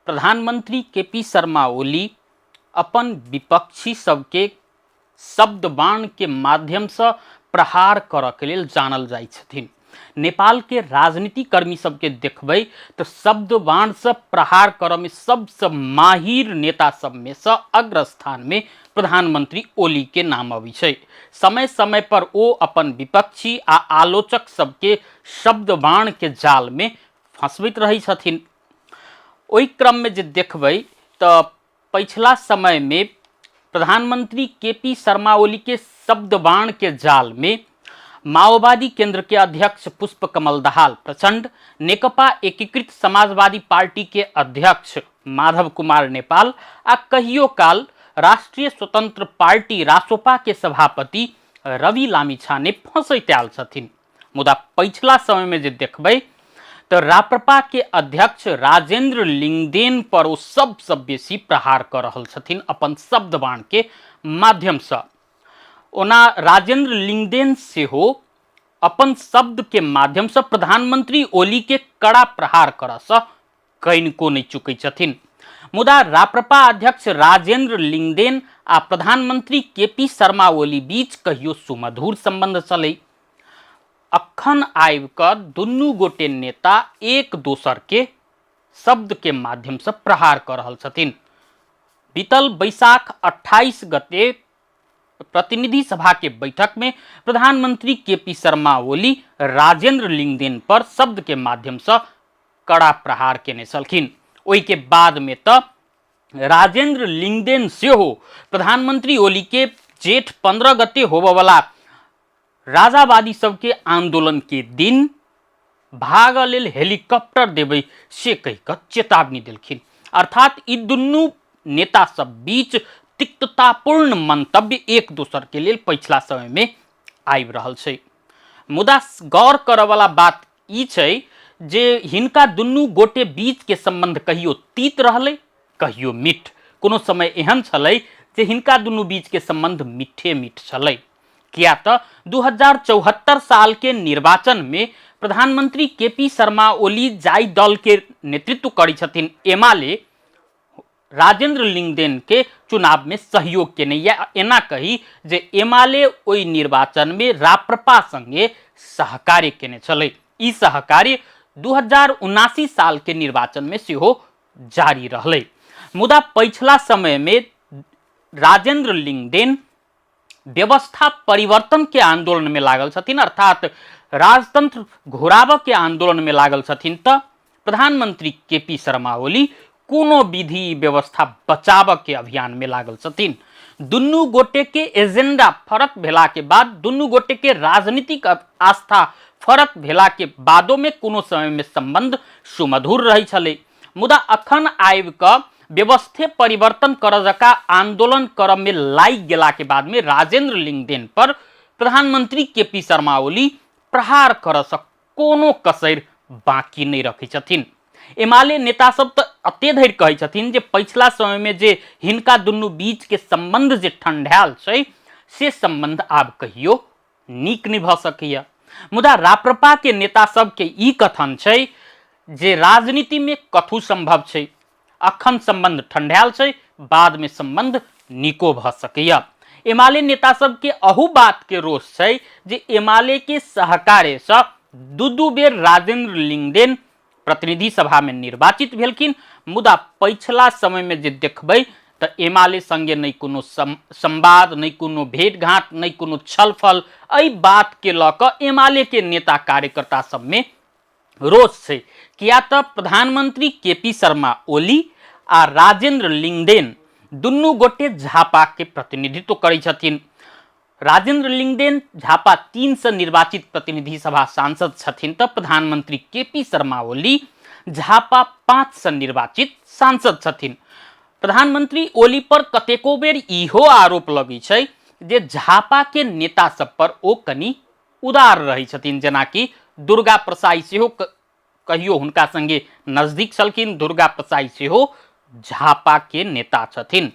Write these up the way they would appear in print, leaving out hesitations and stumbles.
प्रधानमंत्री के पी शर्मा ओली अपन विपक्षी सबके शब्द बाण के माध्यमसँ प्रहार करऽके लेल जानल जाइ छथिन। नेपालके राजनीति कर्मी सबके देखबै तऽ शब्द बाणसँ प्रहार करऽमे सबसँ माहिर नेता सबमे सँ अग्र स्थानमे प्रधानमंत्री ओलीके नाम अबै छै। समय समय पर ओ अपन विपक्षी आ आलोचक सबके शब्द बाणके जालमे फँसबैत रहै छथिन। ओहि क्रममे जे देखबै तऽ पछिला समयमे प्रधानमंत्री के पी शर्मा ओलीके शब्द बाणके जालमे माओवादी केंद्र के अध्यक्ष पुष्प कमल दहाल प्रचंड, नेकपा एकीकृत समाजवादी पार्टी के अध्यक्ष माधव कुमार नेपाल आ कहियो काल राष्ट्रीय स्वतंत्र पार्टी रासोपा के सभापति रवि लामिछाने फंसैत आयल छथिन। मुदा पछिला समय में जे देखबै तऽ राप्रपा के अध्यक्ष राजेंद्र लिंगदेन पर ओ सबसँ बेसी प्रहार कऽ रहल छथिन अपन शब्द बाण के माध्यमसँ। ओना राजेंद्र लिंगदेन सेहो अपन शब्द के माध्यमसँ प्रधानमंत्री ओली के कड़ा प्रहार करऽसँ कनिको नहि चुकै छथिन। मुदा राप्रपा अध्यक्ष राजेंद्र लिंगदेन आ प्रधानमंत्री के पी शर्मा ओली बीच कहियो सुमधुर संबंध छलै। अखन आबि कऽ दुनू गोटे नेता एक दोसर के शब्द के माध्यम से प्रहार कऽ रहल छथिन। बीतल बैसाख 28 गते प्रतिनिधि सभा के बैठक में प्रधानमंत्री के पी शर्मा ओली राजेंद्र लिंगदेन पर शब्द के माध्यम से कड़ा प्रहार केने छलखिन। ओहि के बाद में तऽ राजेंद्र लिंगदेन सेहो प्रधानमंत्री ओली के जेठ 15 गते होबयवला राजावादी सबके आंदोलन के दिन भागऽ लेल हेलीकॉप्टर देबै से कहि कऽ चेतावनी देलखिन। अर्थात ई दुनू नेता सब बीच तिक्ततापूर्ण मंतव्य एक दोसर के लेल पछिला समय में आबि रहल छै। मुदा गौर करऽवला बात ई छै जे हिनका दुनू गोटे बीच के संबंध कहियो तीत रहलै, कहियो मीठ। कोनो समय एहन छलै जे हिनका दुनू बीच के संबंध मीठे मीठ छलै। किया तऽ 2074 साल के निर्वाचन में प्रधानमंत्री के पी शर्मा ओली जाहि दल के नेतृत्व करै छथिन एमाले, राजेंद्र लिंगदेन के चुनाव में सहयोग केने, या एना कही जे एमाले ओहि निर्वाचन में राप्रपा संगे सहकार्य केने छलै। ई सहकार्य 2079 साल के निर्वाचन में सेहो जारी रहलै। मुदा पछिला समय में राजेंद्र लिंगदेन व्यवस्था परिवर्तन के आंदोलन में लागल छथिन, अर्थात राजतंत्र घोराबऽ के आंदोलन में लागल छथिन, तऽ प्रधानमंत्री के पी शर्मा ओली कोनो विधि व्यवस्था बचाबऽ के अभियान में लागल छथिन। दुनू गोटे के एजेंडा फरक भेला के बाद, दुनू गोटे के राजनीतिक आस्था फरक भेला के बादो में कोनो समय में संबंध सुमधुर रहै छलै। मुदा अखन आबि कऽ व्यवस्थे परिवर्तन करऽ जकाँ आंदोलन करऽ में लागि गेला के बाद में राजेंद्र लिंगदेन पर प्रधानमंत्री के पी शर्मा ओली प्रहार करऽ सँ कोनो कसरि बाकी नहि रखै छथिन। एमाले नेता सब तऽ एते धरि कहै छथिन जे पछिला समय में जे हिनका दुनू बीच के संबंध जे ठंढायल छै से संबंध आब कहियो नीक नहि भऽ सकैए। मुदा राप्रपा के नेता सबके ई कथन छै जे राजनीति में कथू संभव छै, अखन संबंध ठंढायल छै, बाद में संबंध नीको भऽ सकैए। एमाले नेता सबके अहू बात के रोष छै जे एमाले के सहकार्यसँ दू दू बेर राजेंद्र लिंगदेन प्रतिनिधि सभा में निर्वाचित भेलखिन, मुदा पछिला समय में जे देखबै तऽ एमाले संगे नहि कोनो संवाद, नहि कोनो भेंटघाट, नहि कोनो छलफल। एहि बात के लऽ कऽ एमाले के नेता कार्यकर्ता सब में रोष छै, किया तऽ प्रधानमंत्री के पी शर्मा ओली आ राजेंद्र लिंगदेन दुनू गोटे झापा के प्रतिनिधित्व करै छथिन। राजेंद्र लिंगदेन झापा 3 से निर्वाचित प्रतिनिधि सभा सांसद छथिन तऽ प्रधानमंत्री के पी शर्मा ओली झापा 5 से निर्वाचित सांसद छथिन। प्रधानमंत्री ओली पर कतेको बेर इहो आरोप लगै छै जे झापा के नेता सब पर ओ कनि उदार रहै छथिन, जेनाकि दुर्गा प्रसाई सेहो कहियो हुनका संगे नजदीक छलखिन, दुर्गा प्रसाई सेहो झापा के नेता छथिन,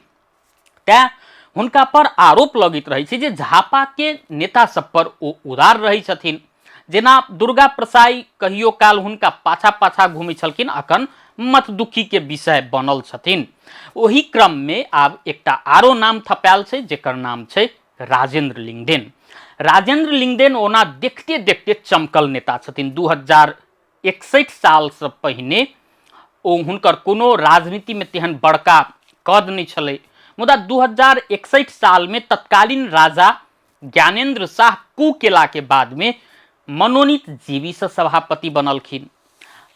तैं हुनका पर आरोप लगैत रहै छै जे झापा के नेता सब पर ओ उदार रहै छथिन। जेना दुर्गा प्रसाई कहियो काल हुनका पाछा पाछा घूमै छलखिन, अखन मतदुखीके विषय बनल छथिन। ओहि क्रममे आब एकटा आरो नाम थपायल छै, जकर नाम छै राजेंद्र लिंगदेन। राजेंद्र लिंगदेन ओना देखते देखते चमकल नेता छथिन। 2061 सालसँ पहिने ओ हुनकर कोनो राजनीतिमे तेहन बड़का कद नहि छलै, मुदा 2061 सालमे तत्कालीन राजा ज्ञानेन्द्र शाह कू केलाके बादमे मनोनीत जीवीसँ सभापति बनलखिन।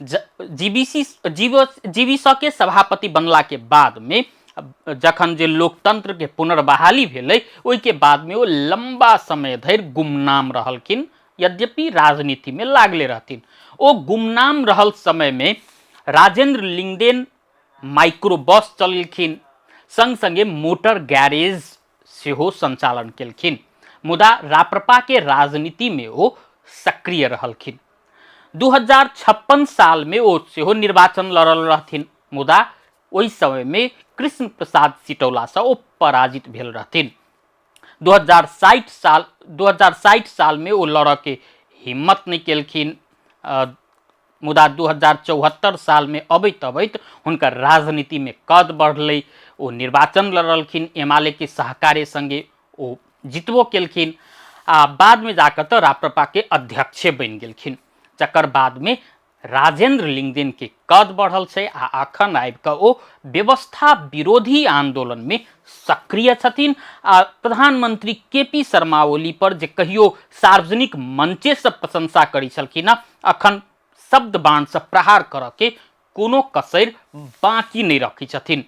जीबीसी जीवीसँ के सभापति बनलाके बादमे जखन जे लोकतंत्रके पुनर्बहाली भेलै, ओहिके बादमे ओ लम्बा समय धरि गुमनाम रहलखिन। यद्यपि राजनीतिमे लागले रहथिन। ओ गुमनाम रहल समयमे राजेंद्र लिंगदेन माइक्रो बस चलेलखिन, संग संगे मोटर गैरेज सेहो संचालन केलखिन, मुदा राप्रपाके राजनीतिमे ओ सक्रिय रहलखिन। 2056 सालमे ओ सेहो निर्वाचन लड़ल रहथिन, मुदा ओहि समयमे कृष्ण प्रसाद सिटौलासँ ओ पराजित भेल रहथिन। 2060 सालमे ओ लड़ऽके हिम्मत नहि केलखिन, मुदा 2074 सालमे अबैत अबैत हुनकर राजनीतिमे कद बढ़लै, ओ निर्वाचन लड़लखिन, एमालेके सहकार्य सङ्गे ओ जितबो केलखिन आ बादमे जाकऽ तऽ राप्रपाके अध्यक्षे बनि गेलखिन। जकर बादमे राजेंद्र लिंगदेन के कद बढ़ल छै आ अखन आबि कऽ ओ व्यवस्था विरोधी आंदोलन में सक्रिय छथिन आ प्रधानमंत्री के पी शर्मा ओली पर जे कहियो सार्वजनिक मंचे से प्रशंसा करै छलखिन हँ, अखन शब्द बाण से प्रहार करऽ के कोनो कसरि बाकी नहि रखै छथिन।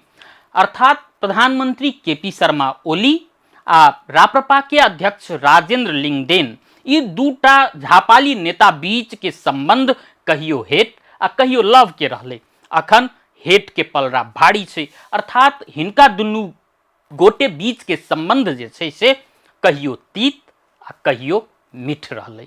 अर्थात प्रधानमंत्री के पी शर्मा ओली आ राप्रपा के अध्यक्ष राजेंद्र लिंगदेन, ई दूटा झापाली नेता बीच के संबंध कहियो हेट आ कहियो लव के रहलै, अखन हेट के पलड़ा भारी छै। अर्थात हिनका दुनू गोटे बीच के संबंध जे छै से कहियो तीत आ कहियो मीठ रहलै।